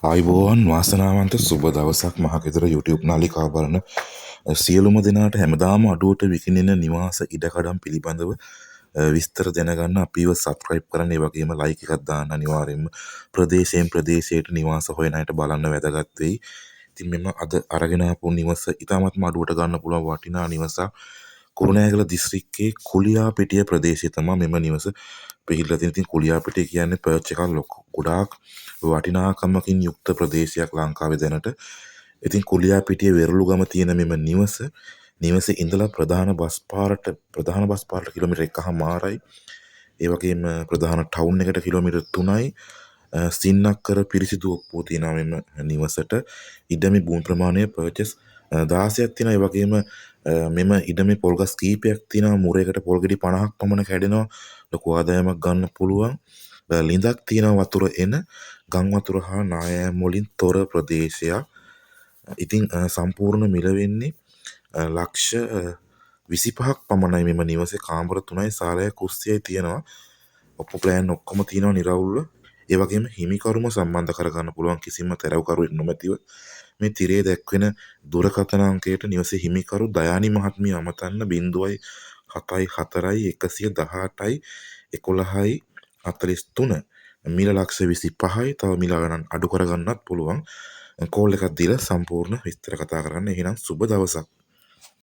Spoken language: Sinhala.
ආයුබෝවන්, වාසනාවන්ත සුබ දවසක් මහගෙදර YouTube නාලිකාව බලන සියලුම දෙනාට. හැමදාම අඩුවට විකිණෙන නිවාස ඉඩකඩම් පිළිබඳව විස්තර දැනගන්න අපිව සබ්ස්ක්‍රයිබ් කරන්න, ඒ වගේම ලයික් එකක් දාන්න. අනිවාර්යයෙන්ම ප්‍රදේශයෙන් ප්‍රදේශයට නිවාස හොයන අයට බලන්න වැදගත් වෙයි. ඉතින් මෙම අද අරගෙන ආපු නිවස ඉතාමත්ම අඩුවට ගන්න පුළුවන් වටිනා නිවසක්. කුරුණෑගල දිස්ත්‍රික්කයේ කුලියාපිටිය ප්‍රදේශයේ තමයි මෙම නිවස පිහිටලා තියෙන්නේ. ඉතින් කුලියාපිටිය කියන්නේ පර්ච් එකක් ලොකු ගොඩාක් වටිනාකමකින් යුක්ත ප්‍රදේශයක් ලංකාවේ දැනට. ඉතින් කුලියාපිටිය වෙරළුගම තියෙන මෙම නිවස නිවසේ ඉඳලා ප්‍රධාන බස් පාරට කිලෝමීටර් 1.5යි. ඒ වගේම ප්‍රධාන ටවුන් එකට කිලෝමීටර් 3යි. සින්නක්කර පිරිසිදු ඔප්පුව තියෙනවා මෙම නිවසට. ඉඩමේ භූමි ප්‍රමාණය පර්චස් 16ක් තියෙනවා. ඒ වගේම මෙම ඉඩමේ පොල්ගස් කීපයක් තියෙනවා. මුරයකට පොල් ගෙඩි 50ක් පමණ කැඩෙනවා. ලොකු ආදායමක් ගන්න පුළුවන්. ලිඳක් තියෙනවා වතුර එන. ගම් වතුර හා නායෑම් වලින් තොර ප්‍රදේශයක්. ඉතින් සම්පූර්ණ මිල වෙන්නේ ලක්ෂ 25ක් පමණයි. මෙම නිවසේ කාමර 3යි, සාලයක්, කුස්සියයි තියෙනවා. ඔප්පු ප්ලෑන් ඔක්කොම තියෙනවා නිරවුල්ව. ඒ වගේම හිමිකරුම සම්බන්ධ කරගන්න පුළුවන් කිසිම තැරැව්කරුවෙක් නොමැතිව. මේ තිරයේ දැක්වෙන දුරකථන අංකයට නිවසේ හිමිකරු දයානි මහත්මිය අමතන්න 074 118යි 11යි 43. මිල ලක්ෂ 25යි. තව මිල ගණන් අඩු කරගන්නත් පුළුවන්. කෝල් එකක් දීලා සම්පූර්ණ විස්තර කතා කරන්න. එහෙනම් සුබ දවසක්.